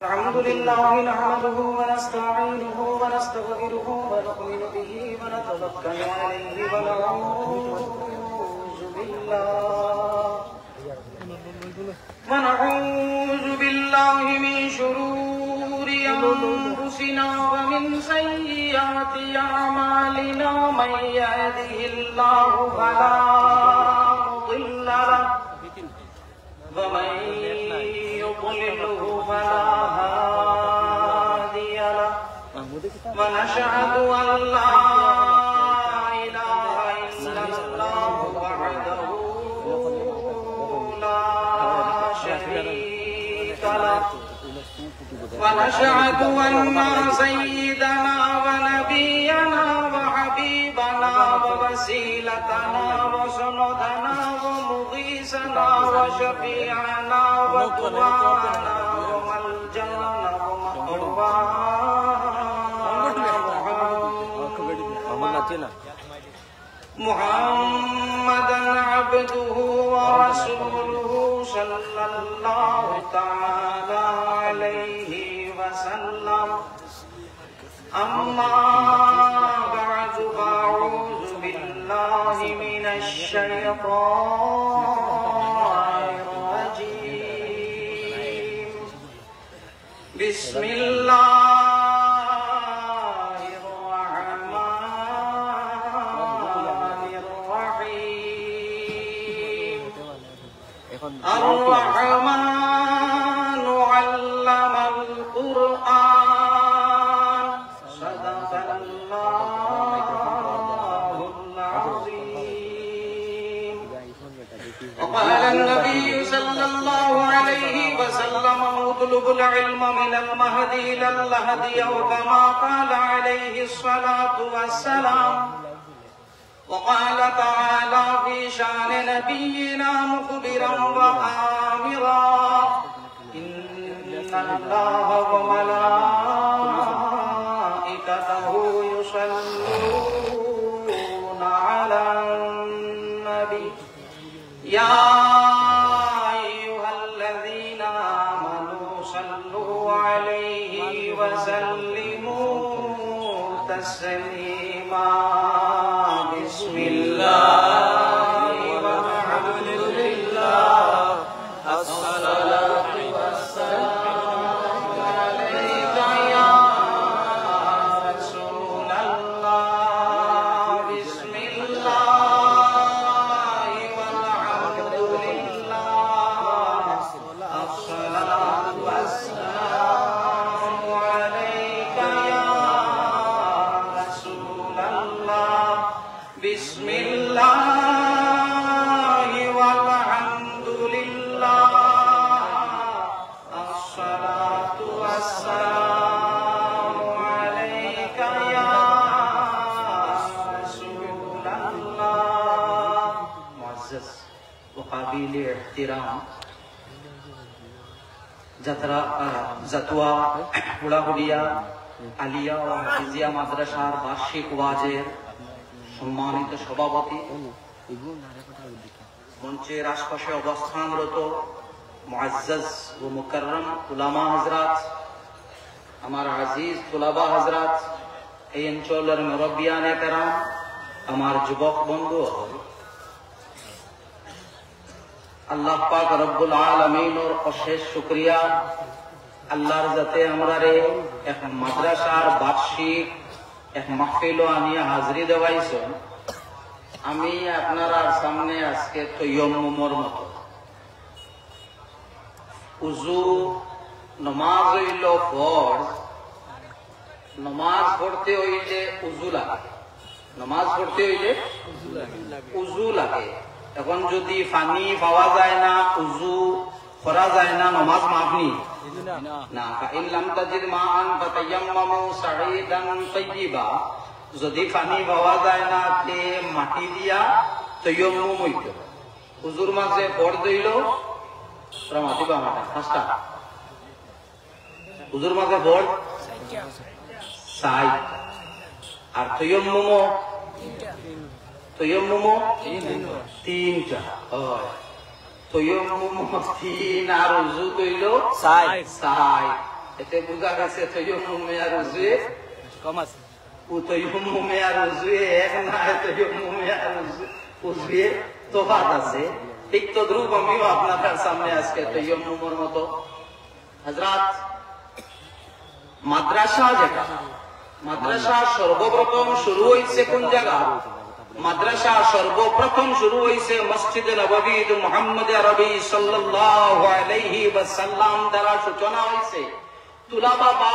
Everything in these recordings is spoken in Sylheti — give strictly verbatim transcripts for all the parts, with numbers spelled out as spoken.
الحمد لله نحمده ونستعينه ونستغفره ونؤمن به ونتوكل عليه ونعوذ بالله ونعوذ بالله من شرور أنفسنا ومن سيئات أعمالنا. من يهده الله فلا مضل له ومن يضلله فلا هادي له. ونشهد أن لا إله إلا الله وحده لا شريك له. ونشهد أن سيدنا ونبينا وحبيبنا ووسيلتنا وسندنا ومغيثنا وشفيعنا ودعانا وملجأنا ومأوانا محمد محمدا عبده ورسوله صلى الله تعالى عليه وسلم. أما بعد فأعوذ بالله من الشيطان الرجيم. بسم الله الرحمن الرحيم. الرحمن علم القرآن. صدق الله العظيم. وقال النبي صلى الله عليه وسلم: اطلبوا العلم من المهد إلى اللحد، أو كما قال عليه الصلاة والسلام. وقال تعالى في شأن نبينا مخبرا وآمرا: إن الله وملائكته يصلون على النبي، يا أيها الذين آمنوا صلوا عليه وسلموا تسليما. بسم الله والحمد لله، الصلاة والسلام عليك يا رسول الله. بسم الله والحمد لله، الصلاة والسلام عليك يا رسول الله. بسم الله والحمد لله، الصلاة والسلام عليك يا رسول الله. معزز و قابل احترام যাত্রা, আহ, জাতুয়া হুড়াহুড়িয়া আলিয়া ও হাফিজিয়া মাদ্রাসার বার্ষিক ওয়াজের সম্মানিত সভাপতি, মঞ্চের আশপাশে অবস্থানরত মুআজ্জাজ ও মুকাররম উলামা হযরত, আমার আজিজ তুলাবা হযরত, এই অঞ্চলের মুরব্বিয়ানে কেরাম, আমার যুবক বন্ধু, আল্লাহ পাক রব্বুল আলামিনর অশেষ শুকরিয়া, আল্লাহর যাতে আমরারে এক মাদ্রাসার বার্ষিক এক মাহফিলো আনিয়া হাজিরি দেওয়াইছইন। আমি আপনারার সামনে আজকে তৈয়ম্মুমর মতো। উজু, নমাজ অইলো ফরজ, নমাজ পড়তে অইলে উজু লাগে, নমাজ পড়তে অইলে উজু লাগে। এখন যদি পানি পাওয়া যায় না, উজু করা যায় না, নমাজ মাফ নি? না। فإن لم تجدوا ماء فتيمموا صعيدا طيبا, যদি পানি পাওয়া যায় না, তে মাটি দিয়া তৈয়ম্মুম অইতো। উজুর মাঝে ফরজ অইলো, তোরা মাতিবা আমার পাঁচটা। উজুর মাঝে ফরজ চাইর। আর তৈয়ম্মুমও, তৈয়ম্মুমও তিনটা। অয়। তৈয়ম্মুমও তিন আর উজু অইলো চাইর। চাইর। এতে বুঝা গেছে তৈয়ম্মুমে আর উজুয়ে কম আছে। ও তৈয়ম্মুমে আর উজুয়ে এক না, তৈয়ম্মুমে আর উজু-, উজুয়ে তফাত আছে। ঠিক তদ্রূপ আমিও আপনাদের সামনে আজকে তৈয়ম্মুমর মতো। হযরত, মাদ্রাসা যেটা, মাদ্রাসা সর্বপ্রথম শুরু হইছে কোন জায়গা? মাদ্রাসা সর্বপ্রথম শুরু হইছে মসজিদে নববীত, মুহাম্মদ আরবি সাল্লাল্লাহু আলাইহি ওয়াসাল্লাম দ্বারা সূচনা হইছে। তুলাবা বা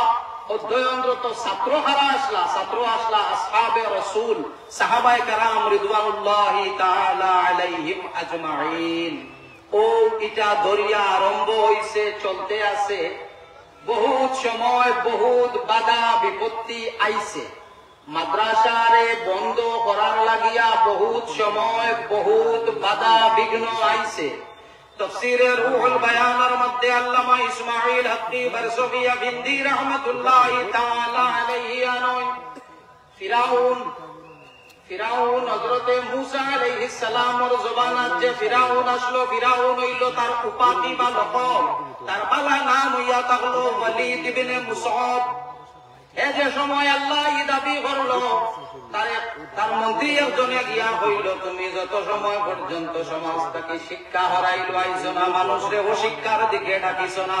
অধ্যয়নরত ছাত্র হারা আসলা, ছাত্র আসলা আসহাবে রসুল, সাহাবায়ে কেরাম রিদওয়ানুল্লাহি তাআলা আলাইহিম আজমাইন। ও ইটা দরিয়া আরম্ভ হইছে, চলতে আছে। বহুত সময় বহুত বাধা বিপত্তি আইছে। মাদ্রাসারে বন্ধ করার লাগিয়া বহুত সময় বহুত বাধা বিঘ্ন আইছে। তফসিরে রুহুল বায়ানর মধ্যে আল্লামা ইসমাইল হাক্কি বারসফি আফিন্দি রহমতুল্লাহি তাআলা আলাইহি আনইন, ফিরাউন, ফিরাউন হযরতে মুসা আলাইহিস সালামর জমানাত যে ফিরাউন আসলো, ফিরাউন হইল তার উপাধি বা লকব, তার বালা নাম হইয়া থাকলো ওয়ালিদ ইবনে মুসআব। এ যে সময় আল্লাহ ই দাবি করলো, তারে, তার মন্ত্রী একজনে গিয়া কইল, "তুমি যত সময় পর্যন্ত সমাজ থাকি শিক্ষা হরাইল আইছো না, মানুষরে অশিক্ষার দিকে ডাকিছো না,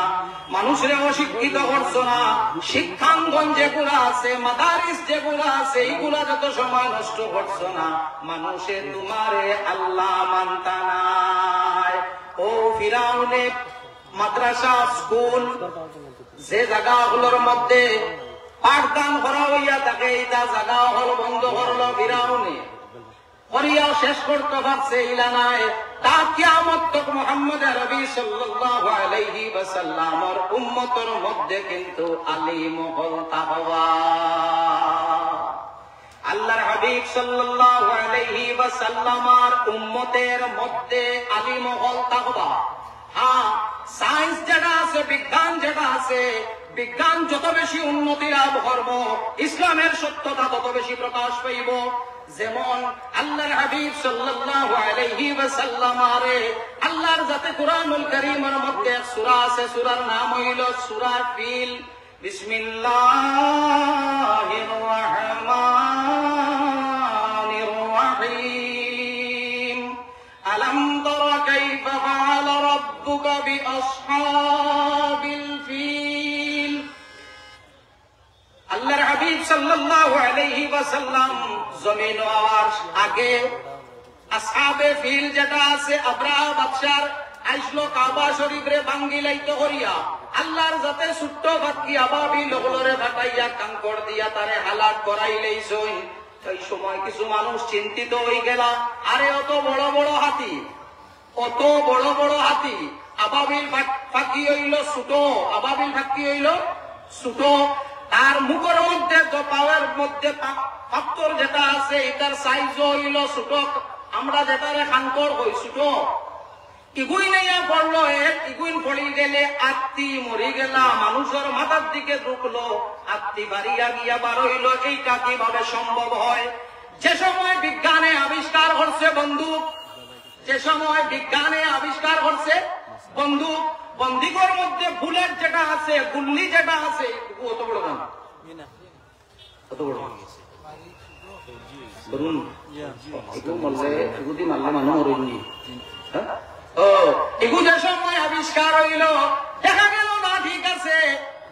মানুষরে অশিক্ষিত করছো না, শিক্ষাঙ্গন যেগুলা আছে, মাদারিস যেগুলা আছে, এইগুলা যত সময় নষ্ট করছো না, মানুষে তোমারে আল্লাহ মানতা নাই।" ও ফিরাউনে মাদ্রাসা, স্কুল, যে জাগা অকলর মধ্যে পাঠদান করা হইয়া থাকে, ইতা জাগা অকল বন্ধ করলো ফিরাউনে। করিয়া শেষ করতে পারছে ইলা নাই। তা কিয়ামত তক মুহাম্মদ আরবি সাল্লাল্লাহু আলাইহি ওয়াসাল্লামর উম্মতর মধ্যে কিন্তু আলিম অকল থাকবা। আল্লাহর হাবিব সাল্লাল্লাহু আলাইহি ওয়াসাল্লামর উম্মতের মধ্যে আলিম অকল থাকবা। হ্যাঁ, সায়েন্স যেটা আছে, বিজ্ঞান যেটা আছে, বিজ্ঞান যত বেশি উন্নতি লাভ করব, ইসলামের সত্যতা তত বেশি প্রকাশ পাইব। যেমন আল্লাহর হাবিব সাল্লাল্লাহু আলাইহি ওয়াসাল্লামরে আল্লাহর জাতে কুরআনুল কারীমের মধ্যে এক সূরা আছে, সূরার নাম হইল সূরা ফিল। بسم الله الرحمن الرحيم. ألم تر كيف فعل ربك بأصحاب الفيل. আল্লাহর হাবিব সাল্লাল্লাহু আলাইহি ওয়াসাল্লাম জমিন আওয়ার আগে আসহাবে ফিল যেটা আছে, আব্রাহা বাদশার আইসলো কাবা শরীফরে ভাঙ্গিলাইতো করিয়া, আল্লাহর জাতে ছোট্ট পাখি আবাবিল অকলরে ফাটাইয়া কাঙ্কর দিয়া তারে হালাক করাইলাইছইন। এই সময় কিছু মানুষ চিন্তিত হই গেলা, আরে অত বড় বড় হাতি, অত বড় বড় হাতি, আবাবিল পাক-, পাখি হইল ছোট, আবাবিল পাখি হইল ছোট, তার মুখর মধ্যে, দ-, পাওয়ের মধ্যে পা-, পাথর যেটা আছে, এটার সাইজও হইল ছোট, আমরা যেটারে কাঙ্কর কই ছোট। ইগুইন আইয়া পড়লো এক, ইগুইন পড়ি গেলে আত্তি মরি গেলা, মানুষর মাথার দিকে ঢুকলো, আত্তি বাড়িয়া গিয়া বার হইল। এইটা কিভাবে সম্ভব হয়? যে সময় বিজ্ঞানে আবিষ্কার করছে বন্দুক, যে সময় বিজ্ঞানে আবিষ্কার করছে বন্দুক, বন্দুকর মধ্যে বুলেট যেটা আছে, গুল্লি যেটা আছে, ও অত বড় না, অত বড়। বলুন, একটু মারলে, এগুদি মারলে মানুষ মরইনি। হ্যাঁ? ও, এগু যে সময় আবিষ্কার হইল, দেখা গেল না, ঠিক আছে,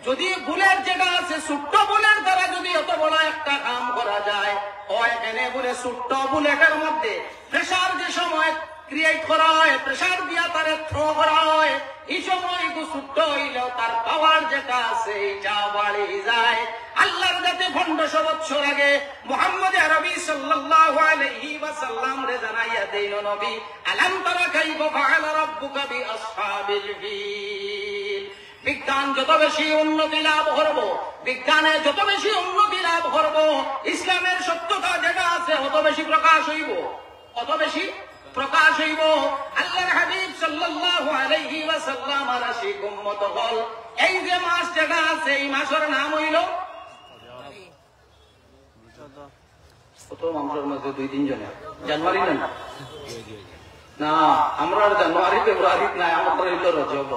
যদি বুলেট যেটা আছে, ছোট্ট বুলেট দ্বারা যদি অত বড় একটা কাম করা যায়, ও এখানে বলে ছোট্ট বুলেটের মধ্যে প্রেশার যে সময় ক্রিয়েট করা হয়, প্রেশার দিয়া তারে থ্রো করা হয়, এই সময় একটু ছোট্ট হইলেও তার পাওয়ার যেটা আছে, এটা বাড়ি যায়। আল্লাহর জাতে পনেরোশো বছর আগে মুহাম্মদ আরবি সাল্লাল্লাহু আলাইহি ওয়াসাল্লামরে জানাইয়া দেইন, নবী, আলাম তারা কাইফা ফাআলা রাব্বুকা বিআসহাবিল ফিল। বিজ্ঞান যত বেশি উন্নতি লাভ করব, বিজ্ঞানে যত বেশি উন্নতি লাভ করব, ইসলামের সত্যতা যেটা আছে, অত বেশি প্রকাশ হইব, অত বেশি প্রকাশ হইব। আল্লাহর হাবিব সাল্লাল্লাহু আলাইহি ওয়াসাল্লাম আর আশিক উম্মত অকল, এই যে মাস যেটা আছে, এই মাসের নাম হইল, কত মাসের মধ্যে দুই তিন জনে, জানুয়ারি না? না, আমরা আর জানুয়ারি ফেব্রুয়ারি নাই, আমরা হইল রজব।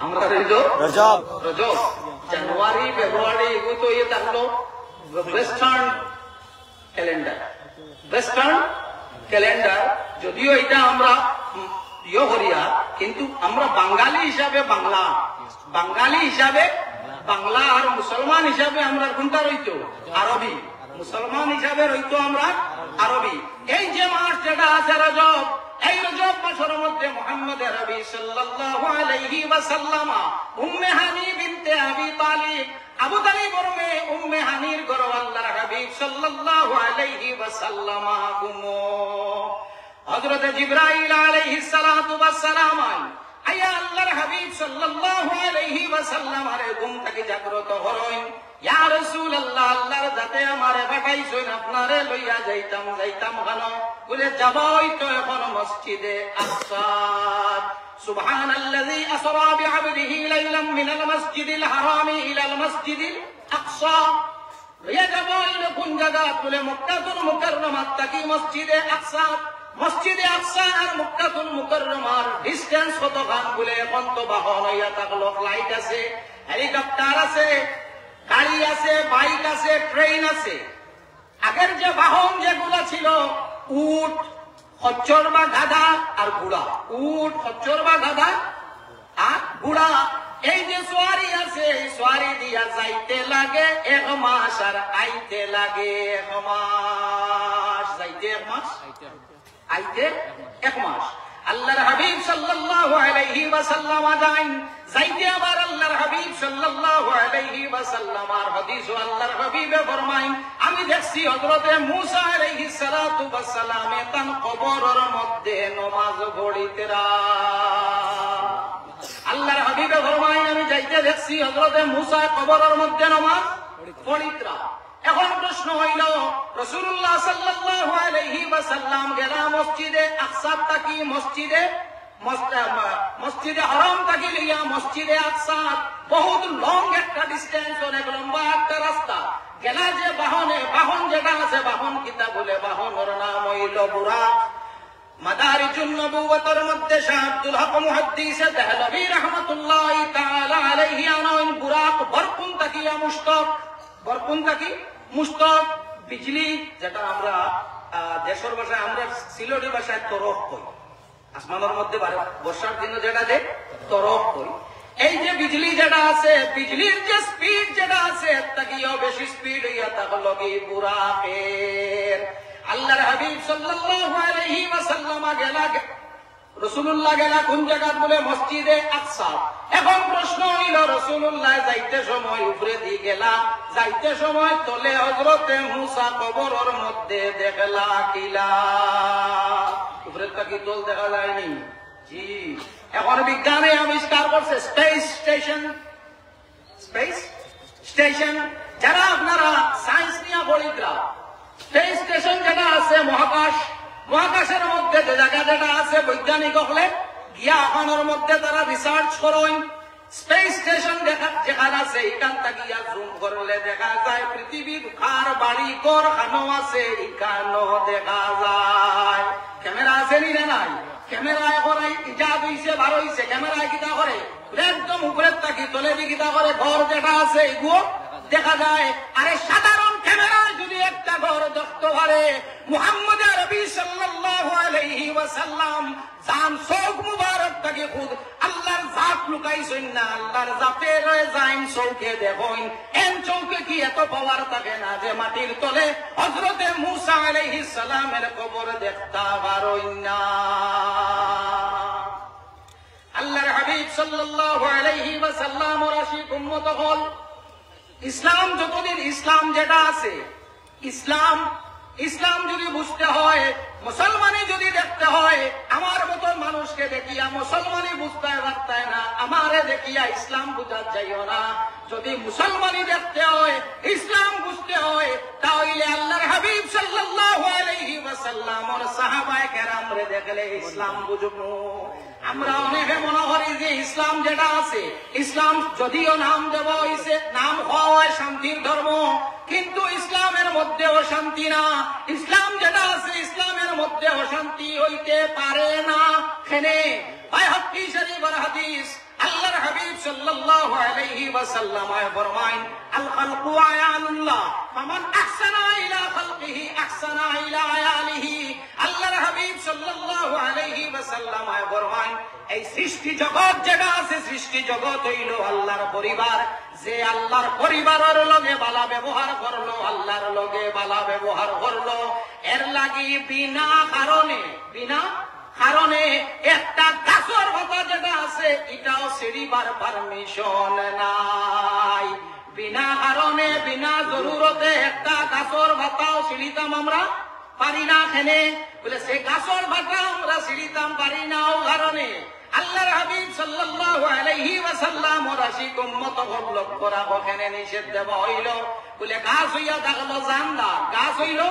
আমরা হইল রজব। রজব। জানুয়ারি, ফেব্রুয়ারি, এগু তো ইয়ে থাকলো ওয়েস্টার্ন ক্যালেন্ডার। ওয়েস্টার্ন ক্যালেন্ডার, যদিও এটা আমরা, উম, ইয়ে করিয়া, কিন্তু আমরা বাঙালি হিসাবে বাংলা, বাঙালি হিসাবে বাংলা, আর মুসলমান হিসাবে আমরা কোনটা রইতো? আরবি। মুসলমান হিসাবে রইতো আমরা আরবি। এই যে মাস যেটা আছে রজব, এই রজব মাসের মধ্যে মুহাম্মদ আরবি সাল্লাল্লাহু আলাইহি ওয়াসাল্লাম উম্মে হানি বিনতে আবি তালিব, আবু তালিবর মেয়ে উম্মে হানির ঘরো আল্লাহর হাবিব সাল্লাল্লাহু আলাইহি ওয়াসাল্লাম ঘুমো। হযরতে জিবরাইল আলাইহিস সালাতু ওয়াস সালাম আইন, আইয়া আল্লাহর হাবিব সাল্লাল্লাহু আলাইহি ওয়াসাল্লাম আরে ঘুম থাকি জাগ্রত হরইন। ইয়া রাসূলুল্লাহ, আল্লাহর জাতে আমারে পাঠাইছইন আপনারে লইয়া যাইতাম, যাইতাম কেন? বলে, যাওয়া অইতো এখন মসজিদে আকসাত। সুবহানাল্লাযী আসরা বিআবদিহি লাইলাম মিনাল মাসজিদিল হারামি ইলাল মাসজিদিল আকসা। লইয়া যাওয়া অইলো কোন জাগাত? বলে, মক্কাতুল মুকাররমাত থাকি মসজিদে আকসা। মসজিদে আকসা আর মক্কাতুল মুকাররমার ডিস্টেন্স কতখান? বলে, এখন তো বাহন অইয়া থাকলো, ফ্লাইট আছে, হেলিকপ্টার আছে, গাড়ি আছে, বাইক আছে, ট্রেন আছে। আগের যে বাহন যেগুলা ছিল, উট, খচ্চর বা গাধা আর ঘোড়া। উট, খচ্চর বা গাধা আর ঘোড়া। এই যে সোয়ারি আছে, এই সোয়ারি দিয়া যাইতে লাগে এক মাস আর আইতে লাগে এক মাস। যাইতে এক মাস, আইতে এক মাস। আল্লাহর হাবিব সাল্লাল্লাহু আলাইহি ওয়াসাল্লাম যাইন, যাইতে আবার আল্লাহর হাবিব সাল্লাল্লাহু আলাইহি ওয়াসাল্লাম আর হাদিস ও আল্লাহর হাবিবে ফরমাইন, আমি দেখছি হযরতে মুসা আলাইহিস সালাতু ওয়াস সালামে তান কবরর মধ্যে নমাজ পড়িতরা। আল্লাহর হাবিবে ফরমাইন, আমি যাইতে দেখছি হযরতে মুসা কবরর মধ্যে নমাজ পড়িতরা। এখন প্রশ্ন অইলো, রাসূলুল্লাহ সাল্লাল্লাহু আলাইহি ওয়াসাল্লাম গেলা মসজিদে আকসাত থাকি মসজিদে মস-, আহ, মসজিদে হারাম থাকি লইয়া মসজিদে আকসা বহুত লং একটা ডিস্টেন্স, অনেক লম্বা একটা রাস্তা। গেলা যে বাহনে, বাহন যেটা আছে, বাহন কিতা বলে? বাহনর নাম অইলো বুরাক। মাদারিজুন নবুওয়াতর মধ্যে শাহ আব্দুল হক মুহাদ্দিসে দেহলভী রহমতুল্লাহি তাআলা আলাইহি আনইন বুরাক বরকুন থাকিয়া মুশতাক, বরকুন থাকি মুশতাক, বিজলি, যেটা আমরা, আহ, দেশর ভাষায়, আমরা সিলেটি ভাষায় তরফ কই। আসমানর মধ্যে বারে বর্ষার দিনে যেটা যে তরফ কই, এই যে বিজলি যেটা আছে, বিজলির যে স্পিড যেটা আছে, এর থাকিও বেশি স্পিড অইয়া থাকলো কি বুরাকের। আল্লাহর হাবিব সাল্লাল্লাহু আলাইহি ওয়াসাল্লাম গেলা, রাসূলুল্লাহ গেলা কোন জাগাত? বলে মসজিদে আকসা। এখন প্রশ্ন অইলো, রাসূলুল্লাহ যাইতে সময় উপরেদি গেলা, যাইতে সময় তলে হযরতে মুসা কবরর মধ্যে দেখলা কিলা? উপরে থাকি তল দেখা যায়নি? জি। এখন বিজ্ঞানে আবিষ্কার করছে স্পেস স্টেশন। স্পেস স্টেশন, যারা আপনারা সায়েন্স নিয়া পড়িতরা, স্পেস স্টেশন যেটা আছে মহাকাশ, মহাকাশের মধ্যে যে জাগা যেটা আছে, বৈজ্ঞানিক অকলে গিয়া ওখানর মধ্যে তারা রিসার্চ করইন। স্পেস স্টেশন দেখা, যেখান আছে, ইখান থাকিয়া জুম করলে দেখা যায় পৃথিবীর কার বাড়ি ঘর খানো আছে, ইখানো দেখা যায়। ক্যামেরা আছে নি না নাই? ক্যামেরা এখন এই ইজাদ অইছে, বার অইছে, ক্যামেরায় কিতা করে? একদম উপরের থাকি তলেদি কিতা করে? ঘর যেটা আছে, এগুলো দেখা যায়। আরে, সাধারণ ক্যামেরায় যদি একটা ঘর দেখতে পারে, মুহাম্মদ আরবি সাল্লাল্লাহু আলাইহি ওয়াসাল্লাম যান চউখ মুবারক থাকি খুদ আল্লাহর জাত লুকাইছইন না, আল্লাহর জাতে রয়ে যাইন চউখে দেখইন। এন চউখে কি এত পাওয়ার থাকে না যে মাটির তলে হযরতে মুসা আলাইহিস সালামের কবর দেখতা পারইন না? আল্লাহর হাবিব সাল্লাল্লাহু আলাইহি ওয়াসাল্লামর আশিক উম্মত অকল, ইসলাম যতদিন, ইসলাম যেটা আছে, ইসলাম, ইসলাম যদি বুঝতে হয়, মুসলমানি যদি দেখতে হয়, আমার মতো মানুষকে দেখিয়া মুসলমানি বুঝতে পারতায় না, আমারে দেখিয়া ইসলাম বুঝা যাইও না। যদি মুসলমানি দেখতে হয়, ইসলাম বুঝতে হয়, তাহলে আল্লাহর হাবিব সাল্লাল্লাহু আলাইহি ওয়াসাল্লামর সাহাবায়ে কেরামরে দেখলে ইসলাম বুঝবো। আমরা অনেকে মনে করি যে ইসলাম যেটা আছে, ইসলাম যদিও নাম দেওয়া হইছে, নাম হওয়া হয় শান্তির ধর্ম, কিন্তু ইসলামের মধ্যে অশান্তি না। ইসলাম যেটা আছে, ইসলামের মধ্যে অশান্তি হইতে পারে না। কেনে? বাইহাক্কি শরীফের হাদিস, আল্লাহর হাবিব সাল্লাল্লাহু আলাইহি ওয়াসাল্লাম ফরমাইন, "আল খালকু আয়ালুল্লাহ, ফামান আহসানা ইলা খালকিহি আহসানা ইলা আয়ালিহি।" আল্লাহর হাবিব সাল্লাল্লাহু আলাইহি ওয়াসাল্লাম ফরমাইন, এই সৃষ্টি জগৎ যেটা আছে, সৃষ্টি জগৎ অইলো আল্লাহর পরিবার। যে আল্লাহর পরিবারর লগে ভালা ব্যবহার করলো, আল্লাহর লগে ভালা ব্যবহার করলো, এর লাগি বিনা কারণে, বিনা কারণে একটা গাছর পাতা যেটা আছে, ইটাও ছিঁড়িবার permission নাই। বিনা কারণে, বিনা জরুরতে একটা গাছর পাতাও ছিঁড়িতাম আমরা পারি না। কেনে? বলে, সে গাছর পাতা আমরা ছিঁড়িতাম পারি না, ও কারণে আল্লাহর হাবিব সাল্লাল্লাহু আলাইহি ওয়াসাল্লামর আশিক উম্মত অকল লক্ষ্য রাখো, কেনে নিষেধ দেওয়া অইলো। বলে, গাছ অইয়া থাকলো জানদার, গাছ অইলো,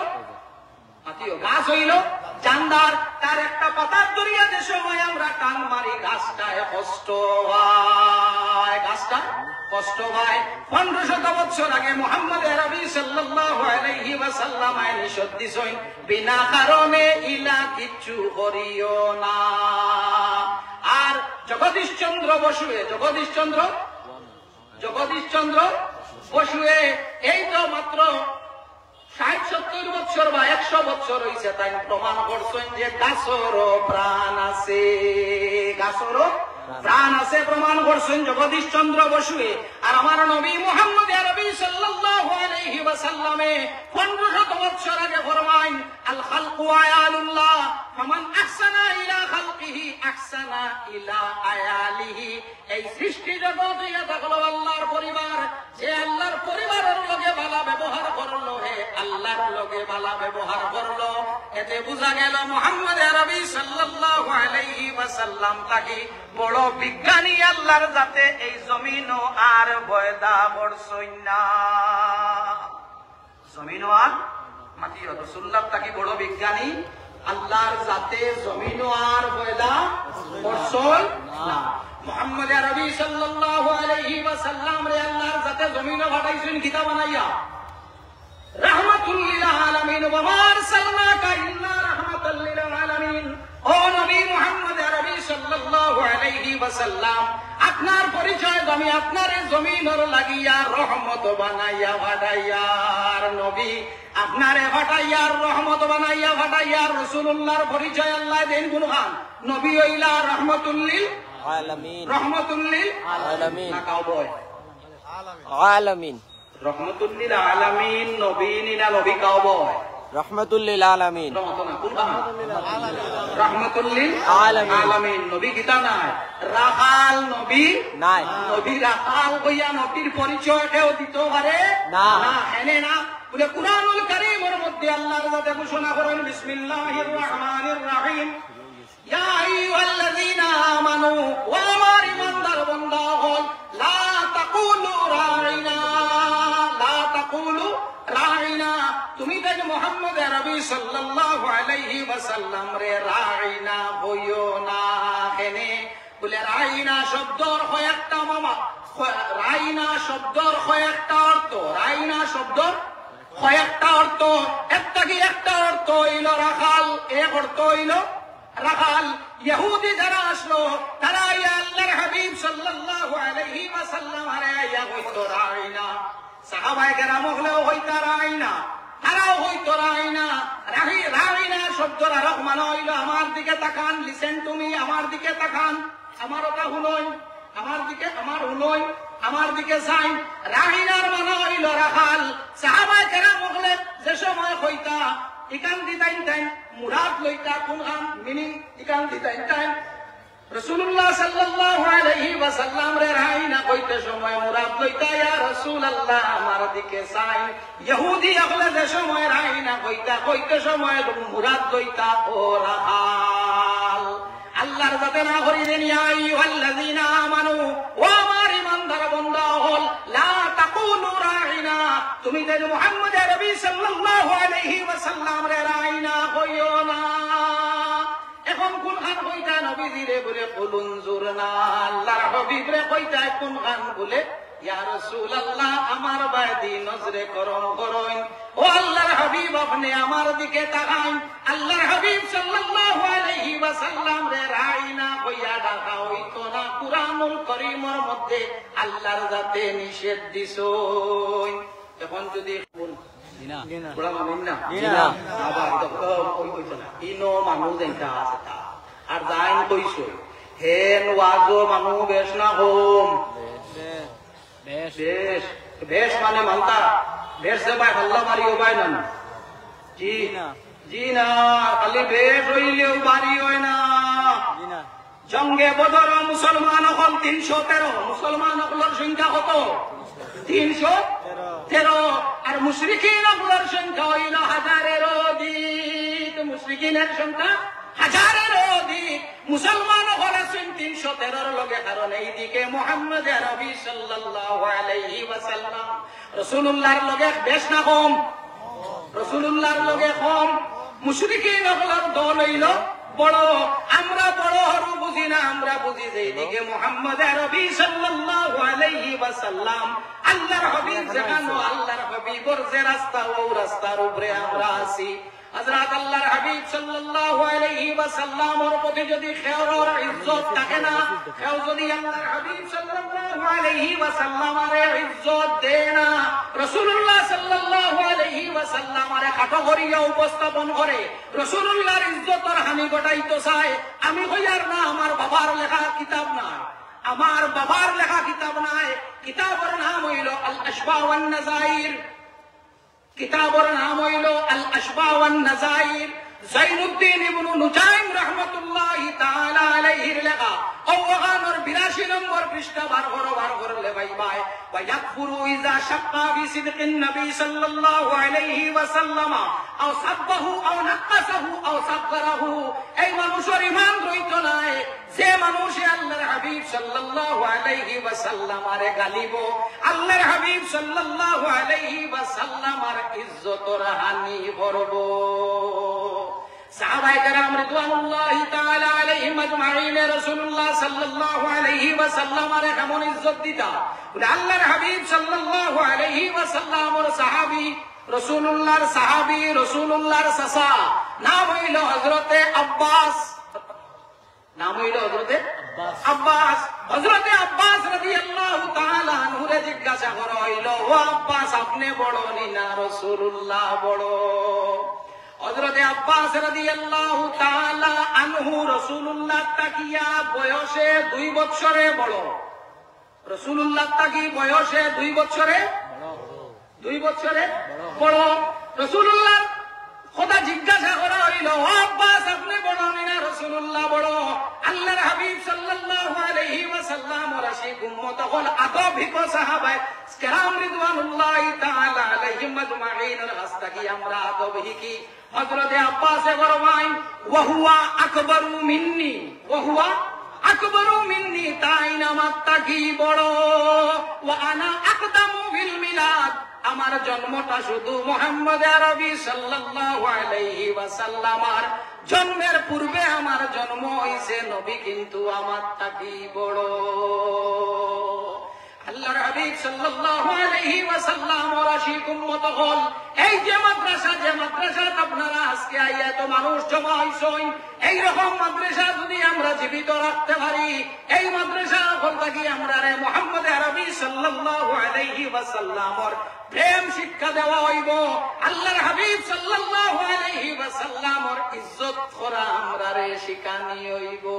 মাতিও, গাছ অইলো জানদার, তার একটা পাতার দরিয়া যে সময় আমরা টান মারি, গাছটায় কষ্ট পায়, গাছটা কষ্ট পায়। পনেরো শত বছর আগে মুহাম্মদ আরবি সাল্লাল্লাহু আলাইহি ওয়াসাল্লাম নিষেধ দিছইন, বিনা কারণে ইলা কিচ্ছু করিও না। আর জগদীশ চন্দ্র বসুয়ে, জগদীশ চন্দ্র, জগদীশ চন্দ্র বসুয়ে এই তো মাত্র ষাট সত্তর বছর বা একশো বছর অইছে, তাইন প্রমাণ করছইন যে গাছরও প্রাণ আছে, গাছরও প্রাণ আছে, প্রমাণ করছইন জগদীশ চন্দ্র বসুয়ে। আর আমার নবী মুহাম্মদ আরবি সাল্লাল্লাহু আলাইহি ওয়াসাল্লামে পনেরো শত বছর আগে ফরমাইন, "আল খালকু আয়ালুল্লাহ, ফামান আহসানা ইলা খালকিহি আহসানা ইলা আয়ালিহি।" এই সৃষ্টি জগৎ অইয়া থাকলো আল্লাহর পরিবার। যে আল্লাহর পরিবারর লগে ভালা ব্যবহার করলো, হে আল্লাহর লগে ভালা ব্যবহার করলো, এতে বুঝা গেল মুহাম্মদ আরবি সাল্লাল্লাহু আলাইহি ওয়াসাল্লাম থাকি বড় বিজ্ঞানী আল্লাহর জাতে এই জমিনো আর পয়দা করছইন না। জমিনো আর, মাতিও, রাসূলুল্লাহ থাকি বড় বিজ্ঞানী আল্লাহর জাতে জমিনো আর পয়দা করছইন না। মুহাম্মদ আরবি সাল্লাল্লাহু আলাইহি ওয়াসাল্লামরে আল্লাহর জাতে জমিনো পাঠাইছইন কিতা বানাইয়া? রাহমাতুল লিল আলামিন, ওয়া মা আরসালনাকা ইল্লা রাহমাতাল লিল আলামিন। ও নবী মুহাম্মদ আরবি সাল্লাল্লাহু আলাইহি ওয়াসাল্লাম, আপনার পরিচয় আমি আপনারে জমিনর লাগিয়া রহমত বানাইয়া পাঠাইয়ার নবী, আপনারে পাঠাইয়ার রহমত বানাইয়া পাঠাইয়ার। রাসূলুল্লাহর পরিচয় আল্লাহ দেন কুনখান? নবী অইলা রহমাতুল লিল আলামিন। রহমাতুল লিল আলামিন। না কাও বয়? আলামিন। রহমাতুল লিল আলামিন নবী নি না নবী কাও বয়? রহমাতুল লিল আলামিন। রহমত না, কোনটা না? রহমাতুল লিল আলামিন। আলামিন নবী কিতা নায়? রাখাল নবী নায়। নবী রাখাল কইয়া নবীর পরিচয় কেউ দিতো পারে না। না, এনে না। বলে, কুরআনুল কারীমর মধ্যে আল্লাহর জাতে ঘোষণা করেন, বিসমিল্লাহির রহমানির রহিম। ইয়া আইয়ুহাল্লাযীনা আমানু, ও আমার ঈমানদার বান্দা অকল, লা তাকুলু রাইনা, লা তাকুলু রাইনা। তুমি তাইন মুহাম্মদ আরবি সাল্লাল্লাহু আলাইহি ওয়াসাল্লামরে রাইনা কইও না। কেনে? বলে, রাইনা শব্দর কয়েকটা মামা, কয়-, রাইনা শব্দর কয়েকটা অর্থ, রাইনা শব্দর কয়েকটা অর্থ, এর থাকি একটা অর্থ অইলো রাখাল, এক অর্থ অইলো রাখাল। ইহুদি যারা আছলো, তারা আইয়া আল্লাহর হাবিব সাল্লাল্লাহু আলাইহি ওয়াসাল্লামরে আইয়া কইতো রাইনা। সাহাবায়ে কেরাম অকলেও কইতা রাইনা, তারাও কইতো রাইনা। রাহি-, রাইনা শব্দর আরক মানা অইলো আমার দিকে তাকান, listen to me, আমার দিকে তাকান, আমার কথা হুনইন। আমার দিকে, আমার হুনইন, আমার দিকে চাইন। রাইনার মানা অইলো রাখাল। সাহাবায়ে কেরাম অকলে যে সময় কইতা, ইখান দি তাইন তাইন মুরাদ লইতা কুনখান, meaning ইখান দি তাইন তাইন রাসূলুল্লাহ সাল্লাল্লাহু আলাইহি ওয়াসাল্লামরে রাইনা কইতে সময় মুরাদ লইতা, ইয়া রাসূলুল্লাহ, আমার দিকে চাইন। ইহুদি অকলে যে সময় রাইনা কইতা, কইতে সময় মুরাদ লইতা ও রাখাল। আল্লাহর জাতে না করি দেন, ইয়া আইয়ুহাল্লাযীনা আমানু, ও আমার ঈমানদার বান্দা অকল, লা তাকুলু রাইনা, তুমি তাইন মুহাম্মদ আরবি সাল্লাল্লাহু আলাইহি ওয়াসাল্লামরে রাইনা কইও না। এখন কুনখান কইতা নবীজিরে? বলে, কুলু উনজুরনা, আল্লাহর হাবিবরে কইতা কুনখান? বলে, ইয়া রাসূলুল্লাহ, আমার বায়দি নজরে করম করইন। ও আল্লাহর হাবিব, আপনে আমার দিকে তাকাইন। আল্লাহর হাবিব সাল্লাল্লাহু আলাইহি ওয়াসাল্লামরে রাইনা কইয়া ডাকা অইতো না। কুরআনুল করিমর মধ্যে আল্লাহর জাতে নিষেধ দিছইন। এখন যদি জি না। জি না। ওরা মানেন না? জি না। আবার এটা তো ওই, ওই তো না। ইনো মানুষ এটা আছে তা। আর যাইন কইছো, হেন ওয়াজও মানুষ বেশ না কম? বেশ। বেশ। বেশ মানে মানতা? বেশ যে ভাই হাল্লা মারিও ভাই না না? জি। জি না। জি না, খালি বেশ অইলেও বাড়ি অয় না। জি না। জঙ্গে বদর মুসলমান অকল তিনশো তেরো, মুসলমান অকলর সংখ্যা কত? তিনশো তেরো। আর মুশরিকিন অকলর সংখ্যা অইল হাজারের অধিক। মুশরিকিনের সংখ্যা হাজারের অধিক। মুসলমান অকল আছইন তিনশো তেরোর লগে, কারণ এইদিকে মুহাম্মদ আরবি সাল্লাল্লাহু আলাইহি ওয়াসাল্লাম। রাসূলুল্লাহর লগে বেশ না কম? রাসূলুল্লাহর লগে কম। মুশরিকিন অকলর দল অইল বড়। আমরা বড় হরু বুঝি না, আমরা বুঝি যে এইদিকে মুহাম্মদ আরবি সাল্লাল্লাহু আলাইহি ওয়াসাল্লাম, আল্লাহর হাবিব যেখানো, আল্লাহর হাবিবর যে রাস্তা, ও রাস্তার উপরে আমরা আছি। হযরত আল্লাহর হাবিব সাল্লাল্লাহু আলাইহি ওয়াসাল্লামর প্রতি যদি কেউর ইজ্জত থাকে না, কেউ যদি আল্লাহর হাবিব সাল্লাল্লাহু আলাইহি ওয়াসাল্লামরে ইজ্জত দেয় না, রাসূলুল্লাহ সাল্লাল্লাহু আলাইহি ওয়াসাল্লামরে খাটো করিয়া উপস্থাপন করে, রাসূলুল্লাহর ইজ্জতর হানি ঘটাইতো চায়, আমি কইয়ার না, আমার বাবার লেখা কিতাব নায়, আমার বাবার লেখা কিতাব নায়, কিতাবর নাম অইল আল আশবা ওয়ান নাজাইর। কিতাবর নাম অইল আল আশবা ওয়ান নাজাইর। জাইনুদ্দিন ইবনু নুজাইম রহমতুল্লাহি তাআলা আলাইহির লেখা। অউ অখানর বিরাশি নম্বর পৃষ্ঠা বার করো, বার করলে পাইবায়। ওয়া ইয়াকফুরু ইযা শাক্কা ফি সিদকিন নবী সাল্লাল্লাহু আলাইহি ওয়াসাল্লাম, আও সাব্বাহু, আও নাক্কাসাহু, আও সাগগারাহু। এই মানুষর ঈমান রইতো নায়, যে মানুষে আল্লাহর হাবিব সাল্লাল্লাহু আলাইহি ওয়াসাল্লামরে গালিবো, আল্লাহর হাবিব সাল্লাল্লাহু আলাইহি ওয়াসাল্লামর ইজ্জতর হানি করবো। সাহাবায়ে কেরাম রিদওয়ানুল্লাহি তাআলা আলাইহিম আজমাইনে রাসূলুল্লাহ সাল্লাল্লাহু আলাইহি ওয়াসাল্লামরে কেমন ইজ্জত দিতা? বলে, আল্লাহর হাবিব সাল্লাল্লাহু আলাইহি ওয়াসাল্লামর সাহাবী, রাসূলুল্লাহর সাহাবী, রাসূলুল্লাহর চাচা, নাম অইল হযরতে আব্বাস। নাম অইল হযরতে আব্বাস। আব্বাস। হযরতে আব্বাস রাদিয়াল্লাহু তাআলা আনহুরে জিজ্ঞাসা করা অইল, "ও আব্বাস, আপনে বড় নি না রাসূলুল্লাহ বড়?" হযরতে আব্বাস রাদিয়াল্লাহু তাআলা আনহু রাসূলুল্লাহ থাকিয়া বয়সে দুই বৎসরে বড়। রাসূলুল্লাহ থাকি বয়সে দুই বৎসরে, দুই বৎসরে বড়। রাসূলুল্লাহর কথা জিজ্ঞাসা করা অইল, "ও আব্বাস, আপনে বড় নি না রাসূলুল্লাহ বড়?" আল্লাহর হাবিব সাল্লাল্লাহু আলাইহি ওয়াসাল্লামর আশিক উম্মত অকল, আদব হিকো সাহাবায়ে কেরাম রিদওয়ানুল্লাহি তাআলা আলাইহিম আজমাইনর কাছ থাকি আমরা আদব হিকি। হযরতে আব্বাসে ফরমাইন, "ওয়া হুয়া আকবারু মিন্নি, ওয়া হুয়া আকবারু মিন্নি, তাইন আমার থাকি বড়। ওয়া আনা আকদামু বিল মিলাদ, আমার জন্মটা শুধু মুহাম্মদ আরবি সাল্লাল্লাহু আলাইহি ওয়াসাল্লামর জন্মের পূর্বে আমার জন্ম অইছে, নবী কিন্তু আমার থাকি বড়।" আল্লাহর হাবিব সাল্লাল্লাহু আলাইহি ওয়াসাল্লামর আশিক উম্মত অকল, এই যে মাদ্রাসা, যে মাদ্রাসাত আপনারা আজকে আইয়া এত মানুষ জমা অইছইন, এই রকম মাদ্রাসা যদি আমরা জীবিত রাখতে পারি, এই মাদ্রাসা অকল থাকি আমরারে মুহাম্মদ আরবি সাল্লাল্লাহু আলাইহি ওয়াসাল্লামর প্রেম শিক্ষা দেওয়া অইবো। আল্লাহর হাবিব সাল্লাল্লাহু আলাইহি ওয়াসাল্লামর ইজ্জত করা আমরারে শিখানি অইবো।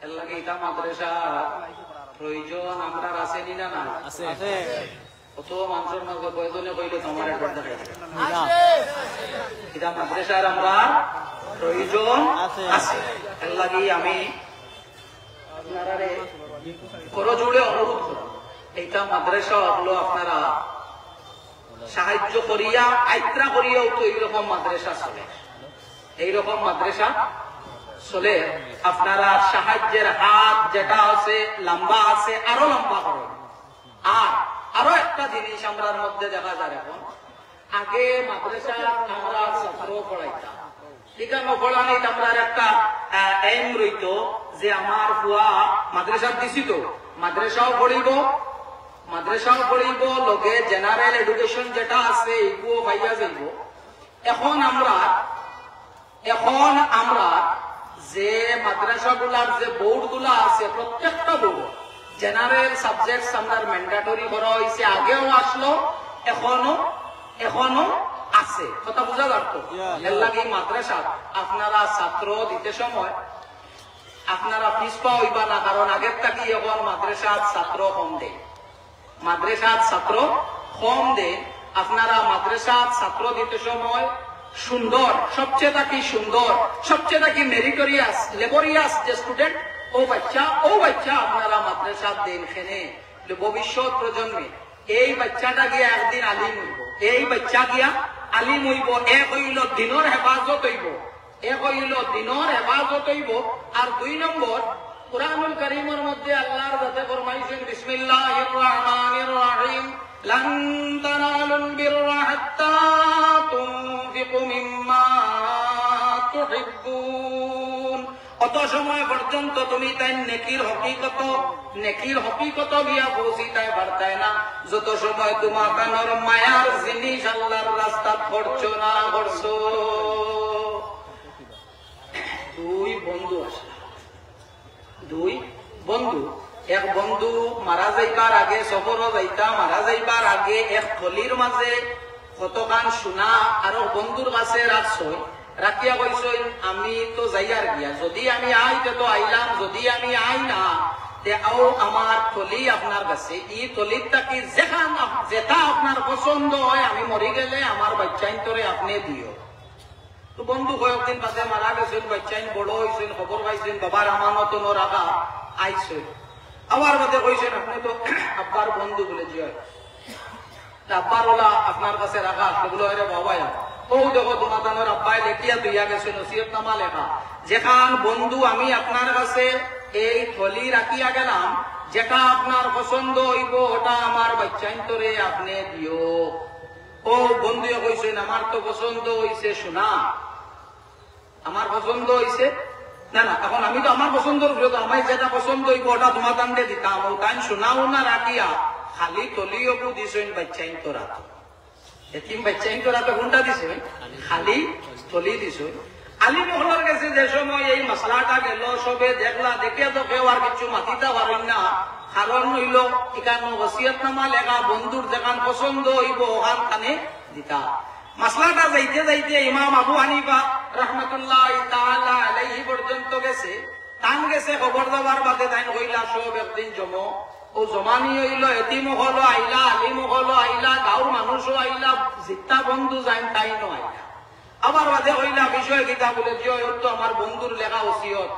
এর লাগি ইতা মাদ্রাসা প্রয়োজন আমরার আছে নি না না? আছে। আছে। কত মানুষর মাঝে কয়জনে কইলে তোমার একবার দেখাই। আছে। ইতা মাদ্রাসার আমরার প্রয়োজন আছে। আছে। এর লাগি আমি আপনারারে করজোড়ে অনুরোধ করি, ইতা মাদ্রাসা অকল আপনারা সাহায্য করিয়া, আইত্রা করিয়াও তো এইরকম মাদ্রাসা চলে। এইরকম মাদ্রাসা চলে, আপনারা সাহায্যের হাত যেটা আছে, লম্বা আছে, আরো লম্বা করো। আর আরো একটা জিনিস আমরার মধ্যে দেখা যায় এখন, আগে মাদ্রাসা আমরা ছাত্র পড়াইতাম, ঠিক আছে, পড়ানিত আমরার একটা, আহ, aim রইতো যে আমার ফুয়া মাদ্রাসাত দিছি তো, মাদ্রাসাও পড়িবো, মাদ্রাসাও পড়িব, লগে জেনারেল এডুকেশন যেটা আছে, এইগুও পাইয়া যাইব। এখন আমরা, এখন আমরা যে মাদ্রাসাগুলার যে বোর্ডগুলা আছে, প্রত্যেকটা বোর্ড জেনারেল সাবজেক্টস আমরা ম্যান্ডেটরি করা হয়েছে, আগেও আসলো, এখনো, এখনো আছে। কথা বুঝা যার তো? এর লাগি মাদ্রাসা আপনারা ছাত্র দিতে সময় আপনারা পিছপা হইবা না, কারণ আগের থাকি এখন মাদ্রাসাত ছাত্র কম দেয়। মাদ্রাসাত ছাত্র কম দেয়। আপনারা মাদ্রাসাত ছাত্র দিতে সময় সুন্দর, সবচেয়ে থাকি সুন্দর, সবচেয়ে থাকি মেরিটোরিয়াস, লেবোরিয়াস যে স্টুডেন্ট, ও বাচ্চা, ও বাচ্চা আপনারা মাদ্রাসাত দেন। কেনে? যে ভবিষ্যৎ প্রজন্মে এই বাচ্চাটা গিয়া একদিন আলিম হইব, এই বাচ্চা গিয়া আলিম হইব। এক হইল দিনর হেফাজত হইব, এক হইল দিনর হেফাজত হইব। আর দুই নম্বর, কোরআনুল করিমর মধ্যে আল্লাহর জাতে ফরমাইছেন, "বিসমিল্লাহির রহমানির রহিম, লান তানালুল বিররা হাত্তা তুনফিকু মিম্মা তুহিব্বুন।" অত সময় পর্যন্ত তুমি তাই নেকির হকিকত, নেকির হকিকত গিয়া পৌঁছিতায় পারতায় না, যত সময় তোমার কানর মায়ার জিনিস আল্লাহর রাস্তাত খরচ না করছো। দুই বন্ধু আসলা, দুই বন্ধু। এক বন্ধু মারা যাইবার আগে, সফরো যাইতা, মারা যাইবার আগে এক থলির মাঝে কতখান সোনা আরো বন্ধুর কাছে রাখছইন, রাখিয়া কইছইন, "আমি তো যাইয়ার গিয়া, যদি আমি আই তে তো আইলাম, যদি আমি আই না, তে আও আমার থলি আপনার কাছে, ই থলির থাকি যেখান আপ-, যেটা আপনার পছন্দ হয়, আমি মরি গেলে আমার বাচ্চাইন্তরে আপনি দিও।" তো বন্ধু কয়েকদিন বাদে মারা গেছইন, বাচ্চাইন বড় হইছইন, খবর পাইছইন, বাবার আমানত অনো রাখা, আইছইন। আবার বাদে কইছইন, "আপনি তো আব্বার বন্ধু?" বলে, "জি অয়।" "তা আব্বার ওলা আপনার কাছে রাখা আছে?" বলে, "আরে বাবা, ও দেখো, তোমার তানোর আব্বায় লেখিয়া দিয়া গেছইন, নসিহতনামা লেখা, যেখান বন্ধু আমি আপনার কাছে এই থলি রাখিয়া গেলাম, যেটা আপনার পছন্দ হইব, ওটা আমার বাচ্চাইন্তরে আপনি দিও।" ও বন্ধুয়ে কইছইন, "আমার তো পছন্দ হইছে সোনা, আমার পছন্দ হইছে, না, না, এখন আমি তো আমার পছন্দর উপরে তো আমার যেটা পছন্দ হইব, ওটা তোমার তানরে দিতাম।" ও তাইন সোনা উনা রাখিয়া খালি থলি অগু দিছইন বাচ্চাইন্তর আতো। এতিম বাচ্চাইন্তর আতো কোনটা দিছইন? খালি থলি দিছইন। আলিম অকলর গেছে যে সময় এই মাসলাটা গেল, সবে দেখলা, দেখিয়া তো কেউ আর কিছু মাতিতা পারইন না। কারণ হইল, ইখান ওসিয়তনামা লেখা, বন্ধুর যেখান পছন্দ হইব, ওখান তানে দিতা। মাসলাটা যাইতে যাইতে ইমাম আবু হানিফা রহমতুল্লাহ তাআলা আলাইহি পর্যন্ত গেছে। তান গেছে খবর দেওয়ার বাদে তাইন কইলা, "সব একদিন জমো।" ও জমানি হইল, এতিম অকল আইলা, আলিম অকল আইলা, গাঁওর মানুষও আইলা, জিত্তা বন্ধু যাইন তাইনও আইলা। আবার বাদে কইলা, "বিষয় কিতা?" বলে, "জি অয়, ওর তো আমার বন্ধুর লেখা ওসিয়ত।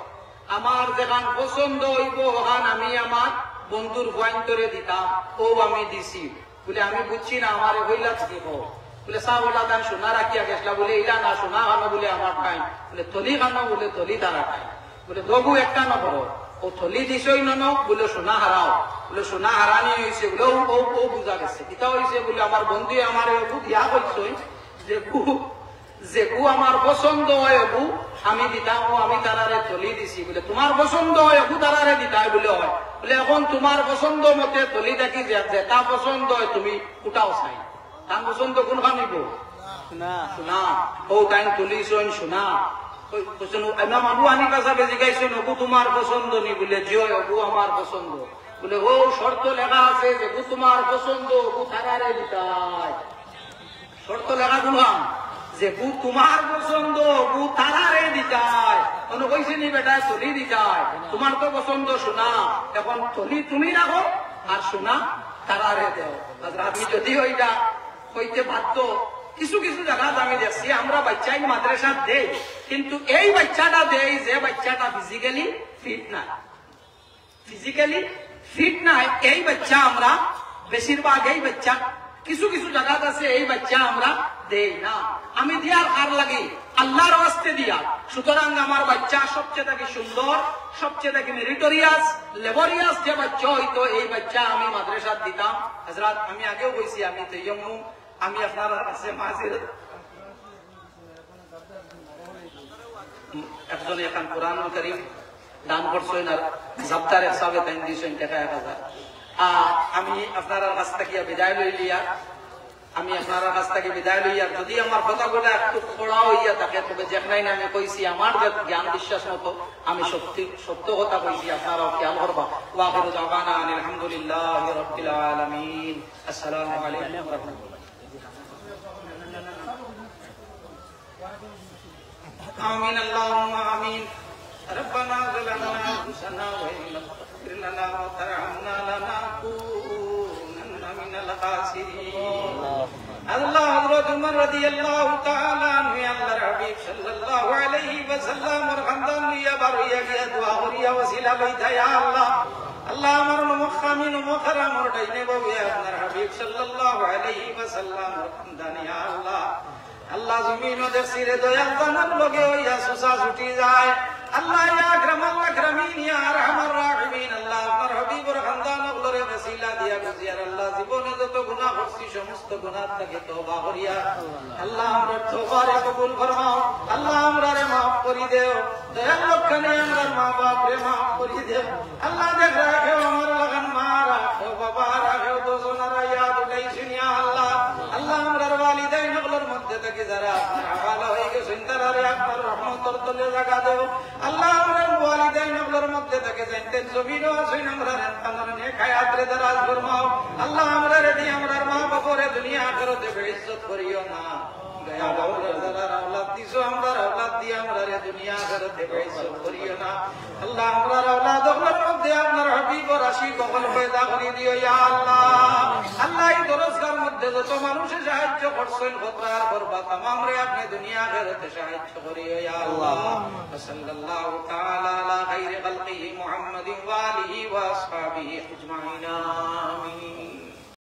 আমার যেখান পছন্দ হইব, ওখান আমি আমার বন্ধুর ফুয়াইন্তরে দিতাম, ও আমি দিছি।" বলে, "আমি বুঝছি না, আমারে কইলা তুমি কও।" বলে, "সাব, ওলা তান সোনা রাখিয়া গেছলা।" বলে, "ইলা না, সোনা খানো?" বলে, "আমার টাইম।" বলে, "থলি খানো?" বলে, "থলি তারা টাইম।" বলে, "দগু একটা না করো, ও থলি দিছই নন?" বলে, "সোনা হারাও।" বলে, "সোনা হারানি হইছে।" বলে, "ও, ও, ও বুঝা গেছে।" কিতা হইছে? বলে, "আমার বন্ধুয়ে আমারে অগু দিয়া কইছইন যে গু, যে গু আমার পছন্দ হয়, অগু আমি দিতাম, ও আমি তারারে থলি দিছি।" বলে, "তোমার পছন্দ হয়, অগু তারারে দিতায়?" বলে, "হয়।" বলে, "এখন তোমার পছন্দ মতে থলি থাকি যে, যেটা পছন্দ হয় তুমি উঠাও চাই।" তান পছন্দ কোনখান হইব? সোনা। সোনা। ও তাইন থলি ছইন সোনা। ওই কইছইন, ইমাম আবু হানিফা সাবে জিগাইছইন, "অগু তোমার পছন্দ নি?" বলে, "জি অয়, অগু আমার পছন্দ।" বলে, "ও শর্ত লেখা আছে যে গু তোমার পছন্দ, অগু তারারে দিতায়।" শর্ত লেখা দিলাম যে গু তোমার পছন্দ, অগু তারারে দিতায়। অনো কইছে নি বেটায় থলি দিতায়, তোমার তো পছন্দ সোনা, এখন থলি তুমি রাখো আর সোনা তারারে দেও। হযরত, আমি যদিও ইটা কইতে বাধ্য, কিছু কিছু জাগাত আমি দেখছি, আমরা বাচ্চাইন মাদ্রাসাত দেই, কিন্তু এই বাচ্চাটা দেই যে বাচ্চাটা ফিজিক্যালি ফিট না, ফিজিক্যালি ফিট না, এই বাচ্চা আমরা বেশিরভাগ, এই বাচ্চা কিছু কিছু জাগাত আছে, এই বাচ্চা আমরা দেই না। আমি দিয়ার কার লাগি? আল্লাহর ওয়াস্তে দিয়া। সুতরাং আমার বাচ্চা সবচেয়ে থাকি সুন্দর, সবচেয়ে থাকি মেরিটোরিয়াস, লেবোরিয়াস যে বাচ্চা হইতো, এই বাচ্চা আমি মাদ্রাসাত দিতাম। হযরত, আমি আগেও কইছি, আমি তৈয়ম্মুম, আমি আপনার কাছে মাজির একজনে এখান কোরআনুল করিম দান করছইন, আর জাবতার এক সাবে তাইন দিছইন টেকা এক হাজার। আহ, আমি আপনারার কাছ থাকিয়া বিদায় লইলিয়ার। আমি আপনারার কাছ থাকি বিদায় লইয়ার। যদি আমার কথাগুলা একটু কড়া অইয়া থাকে, তবে যেখানে আমি কইছি, আমার যে জ্ঞান বিশ্বাস মতো আমি সত্যি, সত্য কথা কইছি, আপনারাও খেয়াল করবা। ওয়া আখিরু দাওয়ানা আনিল হামদুলিল্লাহি রাব্বিল আলামিন। আসসালামু আলাইকুম ওয়া রাহমাতুল্লাহ। آمين، اللهم آمين. ربنا ظلمنا أنفسنا وإن لم تغفر لنا وترحمنا لنكونن من الخاسرين. আল্লাহ, হযরত উমর রাদিয়াল্লাহু তাআলা আনহু আল্লাহর হাবিব সাল্লাল্লাহু আলাইহি ওয়াসাল্লামর খান্দান লইয়া বার অইয়া গিয়া দোয়া করিয়া ওসিলা লইতা, ইয়া আল্লাহ। আল্লাহ, আমার নমক খামিন, নমক হারামর ডাইনে বাউয়ে আপনার হাবিব সাল্লাল্লাহু আলাইহি ওয়াসাল্লামর খান্দান, ইয়া আল্লাহ। আল্লাহ, জমিনো দেখছি রে, দয়াল জানার লগে অইয়া সুসা ছুটি যায়। আল্লাহ, ইয়া আকরামাল আকরামিন, ইয়া আরহামার রাহিমিন, আল্লাহ, আপনার হাবিবর খান্দান অকলরে ওসিলা দিয়া বুঝিয়ার, আল্লাহ, জীবনে যত গুনাহ করছি, সমস্ত গুনাহ থাকি তওবা করিয়া, আল্লাহ, আমরার তওবারে কবুল ফরমাও। আল্লাহ, আমরারে মাফ করি দেও। দয়াল লক্ষণে আমরার মা বাপরে মাফ করি দেও। আল্লাহ, দেখ রাখেও, আমার লাখান মা রাখেও, বাবা রাখেও, দুজনারা ইয়াদ উঠাইছি, ইয়া আল্লাহ। আল্লাহ, আমরার ওয়ালিদাইন অকলর মধ্যে থাকি যারা আপনার হাওয়ালা অইগেছইন, তারারে আপনার রহমতর তলে জাগা দেও। আল্লাহ, আমরার ওয়ালিদাইন অকলর মধ্যে থাকি যাইন, তাইন জমিনো আছইন, আমরার তানর নেক হায়াতরে দারাজ ফরমাও। আল্লাহ, আমরারে দি আমরার মা বাপরে দুনিয়া আখিরাতে বেইজ্জত করিও না। দয়াল, আমরার যারার আওলাদ দিছো, আমরার আওলাদ দিয়া আমরারে দুনিয়া আখিরাতে বেইজ্জত করিও না। আল্লাহ, আমরার আওলাদ অকলর মধ্যে আপনার হাবিবর আশিক অকল পয়দা করি দিও, ইয়া আল্লাহ। আল্লাহ, এই দরসগার মধ্যে যত মানুষে সাহায্য করছইন, খতরার করবা, তামামরে আপনে দুনিয়া আখিরাতে সাহায্য করিও, ইয়া আল্লাহ। وصلى الله تعالى على خير خلقه محمد وآله وأصحابه أجمعين. آمين.